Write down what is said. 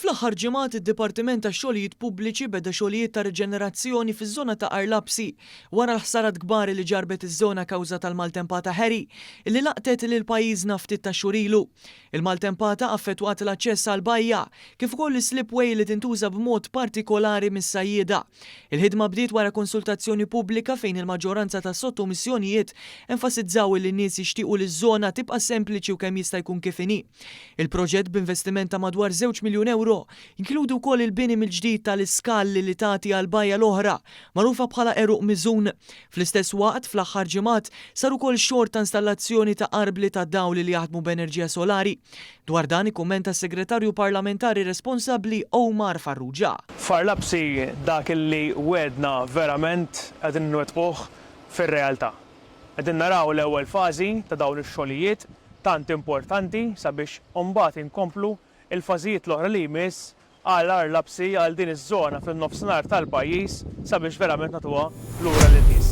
Fl-aħħar ġimgħat id-Dipartiment tax-Xogħlijiet Pubbliċi beda xogħlijiet ta' riġenerazzjoni fiż-żona ta' Għar Lapsi wara l-ħsarat kbar li ġarrbet iż-żona kawża tal-maltempata Harry li laqtet lil pajjiżna ftit tax-xhur ilu. Il-maltempata affettwat l-aċċess għall-bajja kif ukoll is-slipway li tintuża b'mod partikolari mis-sajjieda. Il-ħidma bdiet wara konsultazzjoni pubblika fejn il-maġġoranza tas-sottomissjonijiet enfasizzaw illi n-nies jixtiequ li ż-żona tibqa' sempliċi u kemm jista' jkun kif inhi. Il-proġett b'investiment ta' madwar żewġ miljun ewro jinkludi wkoll il-bini mill-ġdid tal-iskal li tagħti għall-bajja l-oħra, magħrufa bħala Għeruq Miżun. Fl-istess waqt, fl-aħħar ġimgħat, sar ukoll xogħol ta' installazzjoni ta' arbli ta' dawl li jaħdmu b'enerġija solari. Dwar dan ikkummenta s-Segretarju Parlamentari responsabbli Omar Farrugia. F'Għar Lapsi dak li wegħdna verament qegħdin inwettquh fir-realtà. Qegħdin naraw l-ewwel fażi ta' dawn ix-xogħlijiet tant importanti sabiex imbagħad inkomplu l-fażijiet l-oħra li jmiss għal Għar Lapsi, għal din iż-żona fin-nofsinhar tal-pajjiż sabiex verament nagħtuha lura lin-nies.